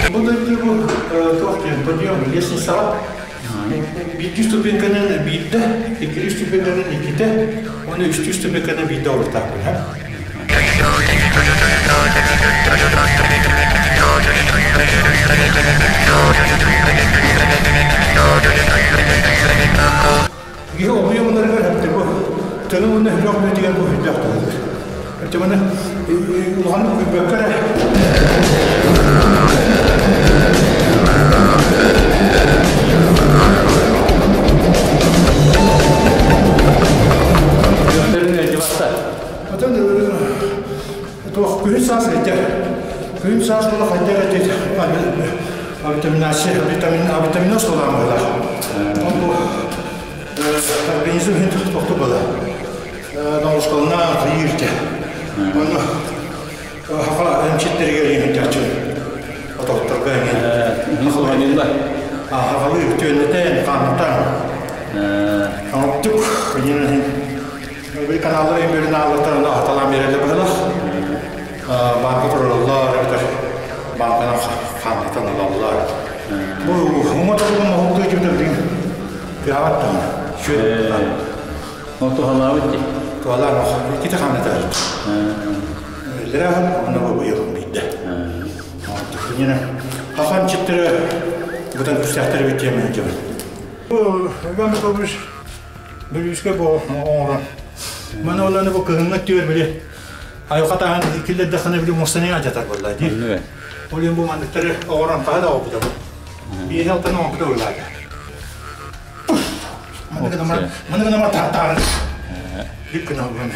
Бу дойду бу туох диэн подъем лестницаҕа биирдии ступеньканан биирдэ, иккилии ступеньканан иккитэ, уонна үстүү ступеньканан биирдэ олохтоохпун. Киһи обуйа мунарыгар хэптэ бу тыны мунна хүрэх үлэтигэр бу хүрдээх туһалар. Хэптэ маны улаханнык күйбэккэ эрэ Отон туох күһүн саас этэ. Күһүн саас була хайдах этит авитаминация, витамин, авитаминоз буолаамыһылар. Ол бу организм иһин тохту була. Ноҕускалына кыйыыртэ. Ону хаха эмчиттэригэр иһин отохторго эҥин. Хахалыы үтүөннэтэн, хаамтан. Оттук, иһин Били каналлар өймөрүн ааллартан онно аһаталаан биэрэллэр быһылах. Банка турараллар эбэтэр банканан хаамтатан ылаллар. Бу уҥа торгун моһолту дьүтэ билигин тыаһаабат даҕаны. Сүөт. Ол туһалаабыт дии. Туһалаан иккитэ хаамнатар. Иллэрэ онно бу быйыл биирдэ. Иннинэ хахан читтэрэ бутан күстээхтэр эбит диэн дьабын. Бу Иван Михайлович Бүлүүскэ бу оҥорон. Маны оланы бу кыһыҥҥы өттүгэр били айылҕа таһан киллэрдэххинэ били муостаны алдьатар буолла дии. Ол иһин бу манныктары оҥорон хаһа да оҥорбута бу. Биэһи алтаны оҥорбута буоллаата. Маны гына маны гына тааттаары. Бүк гына булан.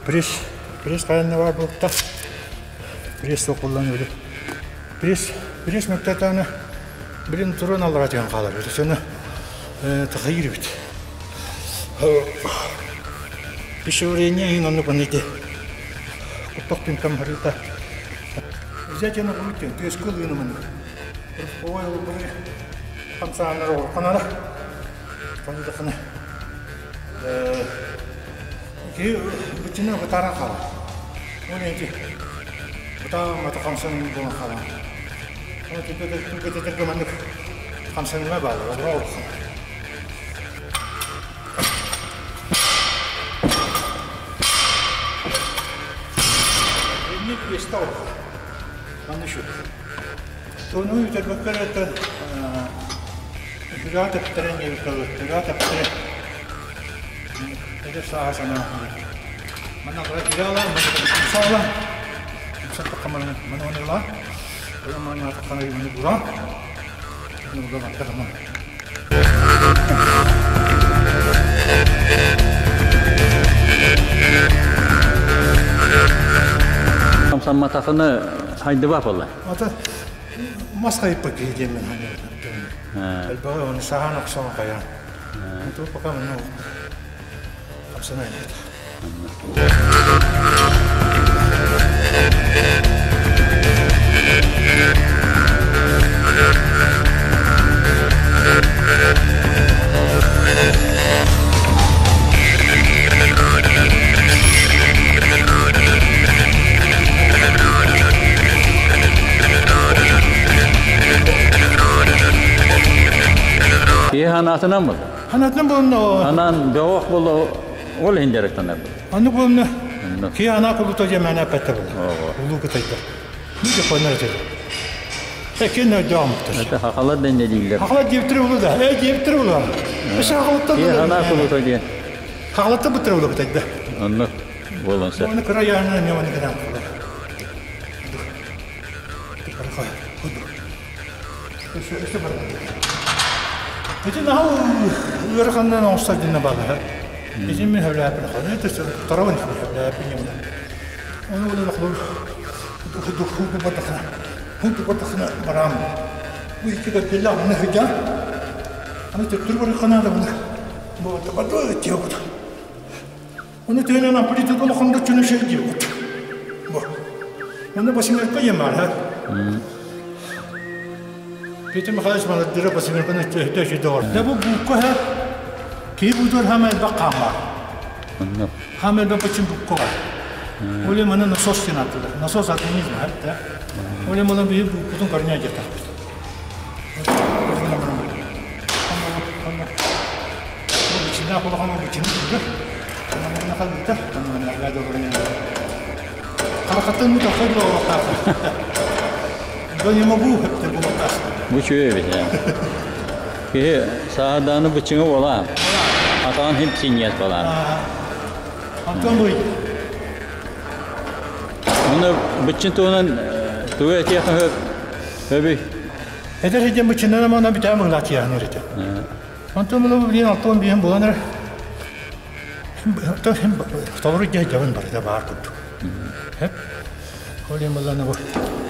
Пресс Пресс хайанна баар буолта. Пресс суох буоллан өлө. Пресс, пресс мөктөтөөнө билин туран аллара түһэн хаалар. Өтөсөнө тахайыр эбит. Пищеварение иһин оннук манна ити куттах түнкам харыта. Взятие улуттен төскө лыыны маннык. Ой, хамсааннар оҕурханара. Ханна Киһи быччына бытааран хаалар. Ол ити бытаан хамсаныы буолан хаалар. Ол түргэтэтэргэ маннык хамсаныыга бааллар, олоро улахан. Инник миэстэ улахан. Манна еще. Тону үтэрбэккэ эрэ Сүрэҕэ тэптэрэн диэбиккэ сүрэҕэ тэптэрэн эдэр сааһа санаа манна кыра киһи ылан умса ылан умсаттахха манна маны маны ылан маны атаххана маны буран Хамсамматахына хайдыба буолла. Ата мас хайыппа киһи диэммин Элбэҕи оны саһаан охсон хайаан. Ту пока маны хамсана нет. Киһи ханаатынан буолла. Ханаатынан буолла. Ханаан бөҕөх буолла ол иһин дьарыктанар. Аннык буолла. Киһи анаа кулута диэн мээнэ эппэттэр буолла. Улуу кытайдар. Мин дьоппоннор этилэр. Экин өйдөөх Это хахалар дэнне дииллэр. Хахалар диэбиттэр улуу да. Э диэбиттэр улуу. Өссө хахалаттан Киһи анаа кулута диэн. Хахалаттан буттар улуу кытайда. Оннук буолан сөп. Оны кыра яһынан эмиэ маннык гынан буолар. Өссө өссө бар. Ити наһаа ыараханынан оҥостор дьинэ баалаһа. Ити мин сөбүлээппин. Это второго не сөбүлээппин. Оны ол худукутахына барам. Бу икки көттүллэ мына хыдьа. Аны төттүр барыхана да мына. Бу табады тиобут. Оны тыынан амплитуд улахан да чүнү шей диэбит. Бу. Оны басымерка емар. Петр Михайлович маладдыра басымерканы төһөтө доор. Да бу букка ха киһи бутур хама элбэх хаамар. Хама элбэх бычин букка бар. Оле маны насос диэн аттылар. Насос организм да. Оле маны биһи буккутун көрүнэ дьатахпыт. Бу үчүгэй эбит ээ. Киһи саадааны быччыҥа буолаан, атаҕын хим синньиэс буолаан. Уонна быччын туһунан тугу этиэххэ сөп сөбүй? Эдэр сиден быччыннан амана бүтään быһылаатыйаан эритэ. Онтон муну билин алтон биһин буолан эрэ толору дьабын барыта баар курдук. Хеп. Ол балланы бу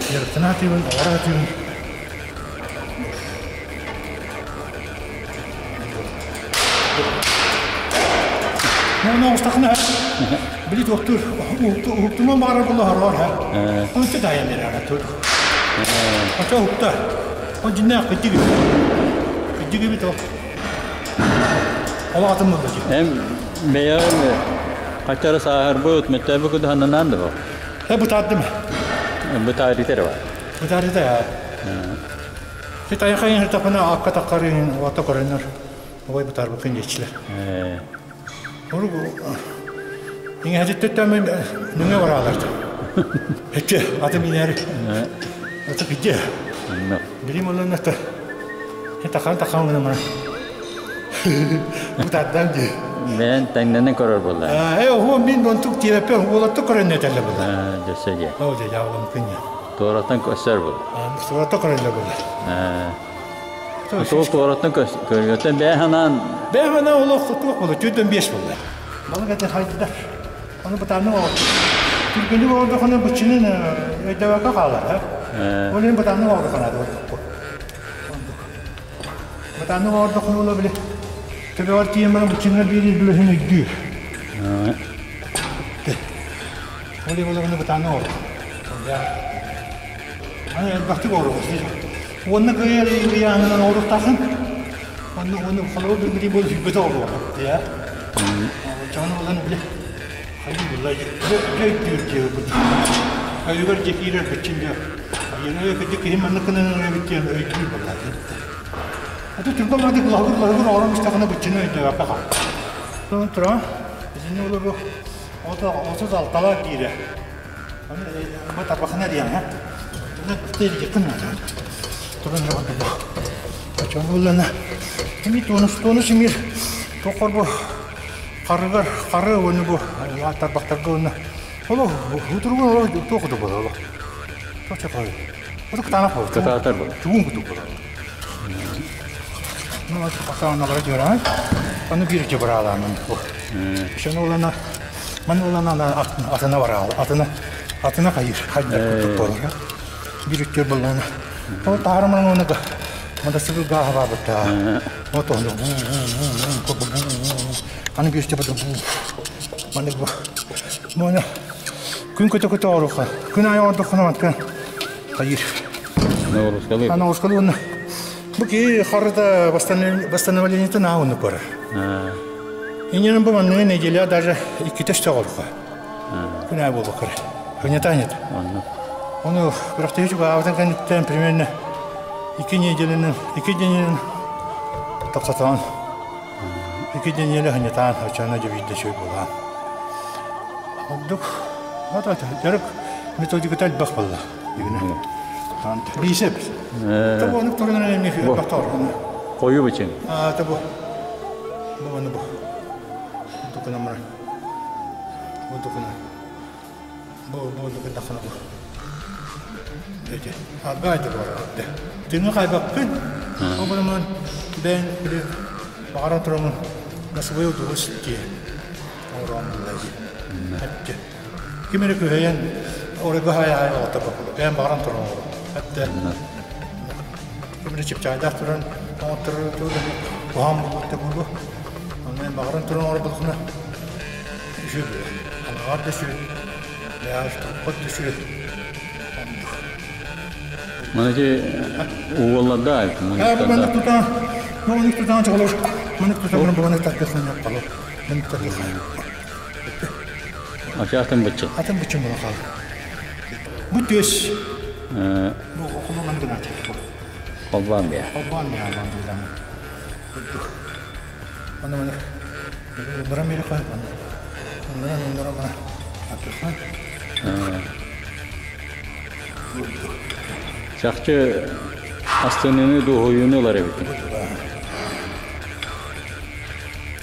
ярыктана атыыбын, оҕора атыыбын. Ну, оҕустахына били туохтуур уһуктума баҕарар буолла хороор ха. Ончу таайан берер тур. Очо уһукта. Ол дьиннээх кыдьыгы. Кыдьыгы бит ол. Ол атын булла дьи. Эм бэйэҕин хаччары сааһырбыт, мөттөөбүт кудаһаннанаан да бу? Э бытаардым. Бытаарыта эрэ бар. Бытаарыта я. Ти тайхайын хыртапына акка таккарын уата көрөнөр. Ой бытаарбыкын диэчилэр. Ону иҥэһэтиттэн нүҥэ бараалар. Эче аты минээри. Аты кидде. Билим олон ата. Тахан тахан гына Бытаардан дии. Бэйэн тэҥнэнэн көрөр буолла. Э, оһуо мин онтук тиэппэ уолаттык көрөн этэллэ буолла. Дьөссө дии. Оо, дьэ, дьаабылам күнньэ. Туораттан көстөр буолла. Туораттан көрөллөр буолла. Туох туораттан көргөттөн бэйэ санаан Бэйэ санаан олох туох буолла, 4-5 буолла. Балык этэ хайдыда. Оны бытааннык оҕо. Түргэнник оҕордохуна быччынын өйдөбөккө хаалар. Ол иһин бытааннык оҕордохуна Бытааннык оҕордохуна ола били төбөҕөр тиийэн баран быччыҥҥар биэрии бүлөһүн өйдүүр. Ол иһин олорно бытааннык оҕордох. Аны элбэхтик оҕоруох. Уонна кыайар ыйааһынынан оҕоруохтааххын. Онно уонна холобур билбитий буол сүрбэтэ оҕоруох. Оччоҕуна ылан били хайыы булла дьэ өйдүүр диэ бу. Өйүгэр дьэ киирэр быччын дьэ. Айыҥа кырдьык киһи маннык гынан эбит диэн өйдүүр буолла. Аты түргэн баҕайытык лаһыгыр лаһыгыр оҕорон истэҕинэ быччыны өйдөөбөккө хаал. Туран, итинни олору 36-лаах диирэ. Аны табахына диэн, Очоҥуллана ими тонус тонус имир тохор бу харыгар хары уонна бу тарбахтарга уонна оло утуругун оло туох кутук буолар оло туох чапай оту кытаанах буолар Кытаатар буолар. Чугун кутук буолар. Ну, пасаана бара жөран. Аны бир жыбыраалаанын бу. Шону улана маны улана атына бараал атына атына хайыр хайдар кутук буолар. Бир үттөр буллана. Ол таарыман оны мотоцикл гааһа баабыта. Вот он аны бир бу маны бу мону күн көтө көтө оруха. Күн айы ордухуна мантка хайыр. Новорусскалыы. Новорусскалыы уонна бу киһи харыта восстановлениета наа көрөр. Иннинэн бу манныгы неделя даже иккитэ өстөөх Күн аайы буолбаккар. Хынята нет. Оны күрэхтэһии чугаһаабытын кэнниттэн примерно икки неделянан икки дненэн тохтотон икки неделя хынятаан оччоно дьэ биирдэ үчүгэй буолаан. Ордук дьарык методиката элбэх буолла. Бисеп. Табу онук турунан эмиэ элбэх тоорхону. Хойуу бычын. Табу. Бу аны бу. Тукунамара. Бу тукуна. Бу бу тукунахына бу. Эти. Аргайды бар. Тыҥы хайбаппын. Ол гынан бэйэн били баҕаран тураммын на свое удовольствие оҥороон булла дии. Эттэ. Ким эрэ күһэйэн оройго хаайа оҕотторбоккун. Бэйэм баҕаран туран оҥорон. Эттэ. Ким эрэ чыпчаайдаах туран оҥотторор куһаҕан буолуо да буолуо. Онно эн баҕаран туран оҥорботоххуна үчүгэй буолуо. Анаҕар да үчүгэй, бэйэҕэр туруккар да үчүгэй. Оннук. Маны ити уолларда Маннык тутаан, маннык тутаан чоҕолор, маннык тутаан буганы тардыхханнар қалыр. Маннык тардыххан. Атын быччын. Атын быччын була хаалар. Бу түөс. Бу холу маннык гына Холбоон биэ. Холбоон биэ албан быдан. Аны маны Нурам бери қой. Нурам нурам мана. Атыхан. Чахчы астыныны дуоһуйууну ылар эбит.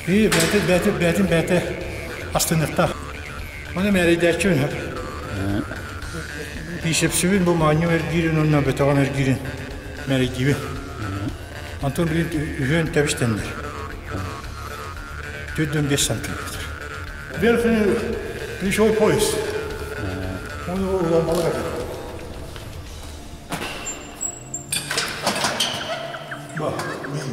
И бэти бэти бэтин бэти астыныктаах. Оны мэрийдээччибин хөп. Бисепсибин бу маанньым эргиирин уонна бөтөҕөм эргиирин мэрийдиибин. Онтон билин үһүөн тэбистэннэр. 4,5 сантиметр. Верхний плечевой пояс. Оны уланмалык этэ. Ба, мин.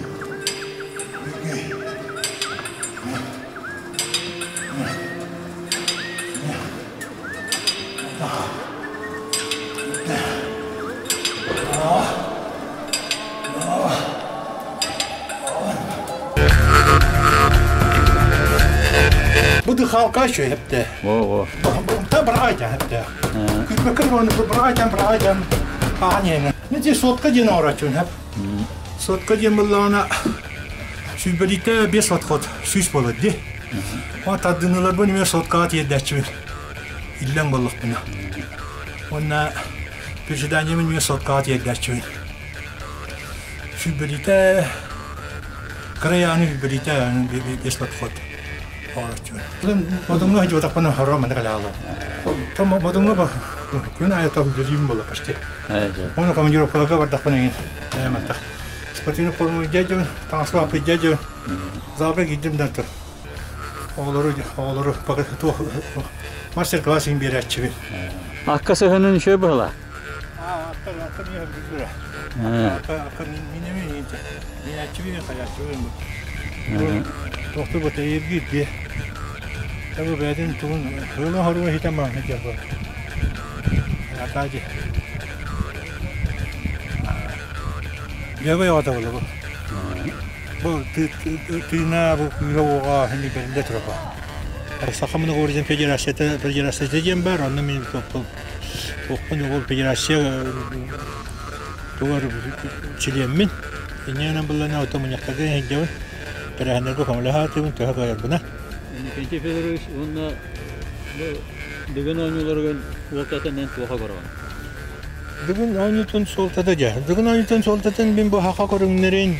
Бу дыхалка үчүгэй эптэ. Во-во. Та быраҕайдьан эптэ. Күрбэккэ быраҕайдьан быраҕайдьан ааһан иһэн. Ити сотка диэн оҥороччун хэп. Сотка диэн буоллаҕына сүүрбэлиитэ биэс отход сүүс буолар дии. Ол тардыныыларбын эмиэ соткаҕа тиэрдээччибин. Иллэҥ буоллахпына. Уонна приседаниебын эмиэ соткаҕа тиэрдээччибин. Сүүрбэлиитэ кырайааны сүүрбэлиитэ биэс подход оҥороччубун. Модуҥҥа сылдьыбатахпына хоро манна кэлэ Модуҥҥа күн аайы үлэлиим буолла почти. Уонна командировкаларга бардахпына эҥин мантах спортивный форма дядя, таҥаспа дядя, залга киирдим да оҕолору оҕолору туох мастер-класс иһин биэрээччибин. Акка сыһынын үчүгэй быһыла? Акка акка миэхэ билбирэ. Акка акка минеме инте. Минээччибин хайааччыбын бу. Тохту бу тэйиргиир дии. Табы бэйэтин тугун хылын хоруга хитэн баран сылдьар бу. Атаажи. Дьөгөй оҕото буолла бу. Бу тыына бу күүһэ-уоҕа хини бэриллэ турар бу. Саха Многоборье федерацията федерацията диэн баар, онно мин туохпун ол федерация тугар чилиэммин. Инньэ буллана ото мунньахтарга иһирдьэбин, тэрээһиннэргэ көмөлөһө төһө кыайарбына. Иннокентий Федорович уонна Дыгын оонньууларыгар суолтатын эн туоха көрөҕүн? Дыгын оонньуутун суолтата дьэ. Дыгын оонньуутун суолтатын мин бу саха көрүҥнэрин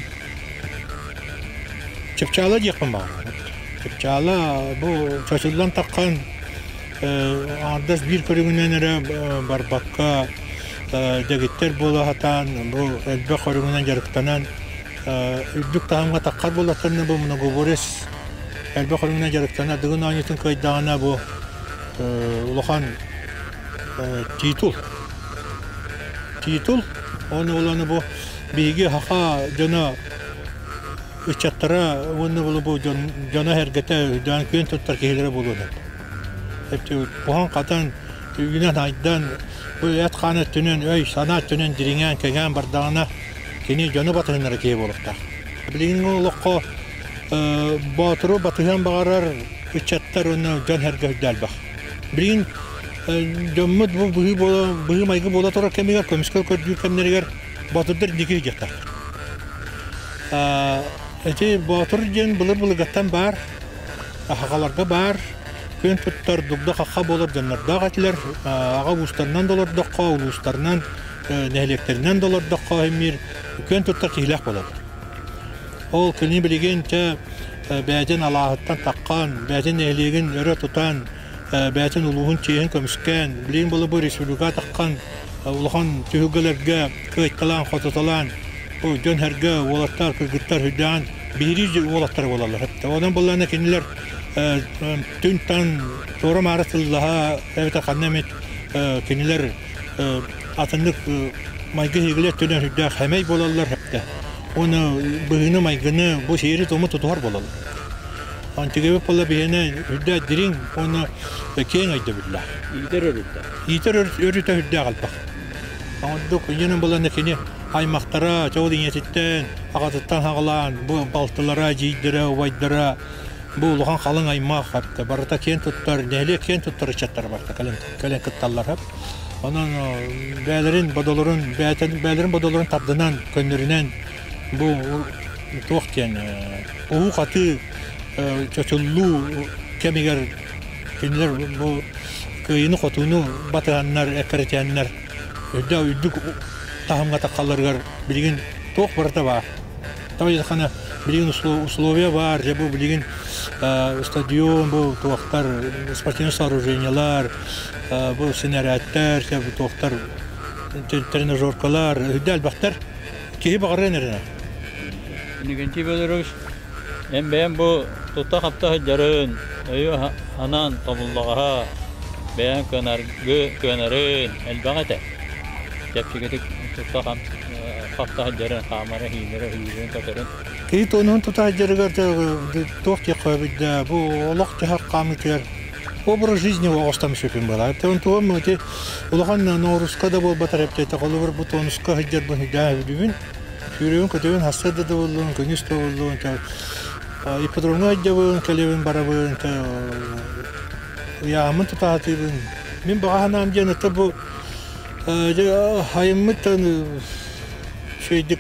чыпчаала диэхпин баҕарабын. Чыпчаала бу чочуллан таххан аҥардас биир көрүҥүнэн эрэ барбакка дэгиттэр буола сатаан бу элбэх көрүҥүнэн дьарыктанан үрдүк таһымҥа таххар буоллахтарына бу многоборец элбэх көрүҥүнэн дьарыктанар Дыгын оонньуутун кыайдаҕына бу улахан титул. Титул, оны оланы бу биһиги саха дьоно ыччаттара уонна бу дьоно эргэтэ үрдээн күөн туттар киһилэрэ буолуон сөп. Буһан-хатан, үүнэн-айдан, бу эт-хаан өттүнэн, өй-санаа өттүнэн дириҥээн, кэҥээн бардаҕына кини дьону батыһыннара киһи буолуохтаах. Билигин олоххо боотуру батыһыан баҕарар ыччаттар уонна дьон сэргэ үрдэ элбэх. Билигин дьоммут бу быһыы буола быһыы-майгы буола турар кэмигэр, көмүскэл көрдүүр кэмнэригэр боотурдар инники сылдьыахтаахтар. Ити боотур диэн былыр-былыргаттан баар, сахаларга баар, күөн туттар, дугда-хахха буолар дьоннордоох этилэр. Аҕа уустарынан да олордоххо, улуустарынан, нэһилиэктэринэн да олордоххо эмиир күөн туттар киһилээх буолаллар. Ол кини билигин чэ бэйэтин алааһыттан таххан, бэйэтин нэһилиэгин өрө тутан, бэйэтин улууһун чиэһин көмүскээн, билигин буола бу республика таххан улахан түһүлгэлэргэ кыайталаан, хотуталаан, Бу дьон-сэргэ, уолаттар, кыргыттар үрдээн биһириир уолаттар буолаллар. Онон буоллаҕына кинилэр түн-таҥ туора-маара сыллаһа эбэтэр ханна эмит кинилэр атыннык майгы-сигили өттүнэн сүрдээх сэмэй буолаллар. Уонна быһыыны-майгыны бу сиэри-туому тутуһар буолаллар. Антигебит буолла биһиэнэ үрдээх дириҥ уонна киэҥ өйдөбүллээх. Иитэр өрүтэ. Иитэр өрүтэ үрдээх элбэх. Ордук ийэнэн булан кини аймахтара, чоҕул ийэтиттэн, аҕатыттан аҕалаан, бу балтылара, эдьиийдэрэ, убайдара, бу улахан халыҥ аймах барыта киэн туттар, нэһилиэк киэн туттар ыччаттара барыта кэлэн, кэлэн кытталлар. Онон бэйэлэрин бодолорун, бэйэлэрин бодолорун тардынан, көннөрүнэн бу туох диэн уһуу-хатыы чочуллуу кэмигэр кинилэр бу кыайыыны-хотууну батыһаннар, эккирэтиһэннэр үрдэ үрдүк таһымҥа таххалларыгар билигин туох барыта баар. Тоҕо диэтэххинэ, билигин условия баар, дьэ бу билигин стадион, бу туохтар, спортивные сооружениелар, бу синэрээттэр, дьэ бу туохтар, тренажеркалар, үрдэ элбэхтэр. Киһи баҕарыан эрэнэр. Иннокентий Федорович, эн бэйэм бу тутта-хапта сылдьарын, өйү анаан тобуллаҕаһа, бэйэҥ кыанарын элбэх этэ. Чэпчэкитик тутта-хапта сылдьарын, хаамара, иинэрэ, сүүрэрин-көтөрүн. Киһи туонуһун тута сылдьарыгар туох диэххэ эбит да, бу олох-дьаһах хаамыытыгар образ жизни оҕостом сүпүн буолар. Онтуом ити улахан норуска да буолбатар эптэтэ холобур бу тонуска сылдьарбын сылдьан бүдүбүн. Сүүрүбүн көтөбүн хаста да боллун, күнүс да боллун, ипподромҥа сылдьабын, кэлэбин барабын, ыйааммын тутаатыыбын. Мин баҕа санаам диэн это бу айыммыт үчүгэйдик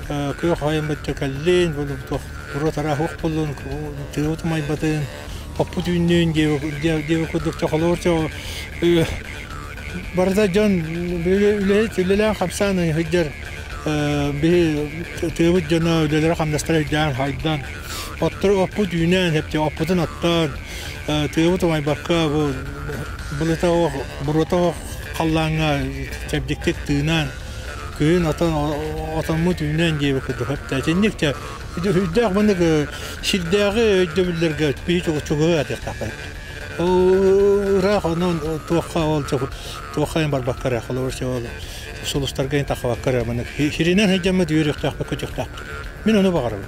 күөх айыммыт кэллин, туох тура-тара суох буоллун, тыабыт умайбатын, хоппут үүннүүн диэбит курдук чохолоор барыта дьон үлэһит үлэлээн хамсаан сылдьар биһи тыабыт дьоно үлэлэрэ хамнастара өйдөөн хайдан оттору оппут үүнэн оппутун оттоон тыабыт умайбакка бу былыта оһох буруота оһох халлааҥҥа чэбдиктик тыынан күһүн отон отоммут үүнэн диэбит курдук итинник үрдээх маннык сирдээҕи өйдөбүллэргэ биһи чугуһу атыахтаахпыт ыраах онон туохха ол туохха эн барбакка эрэ холобур ол сулустарга эн тахабакка эрэ маннык сиринэн сылдьаммыт үөрүөхтээхпит көтүөхтээхпит мин ону баҕарабын.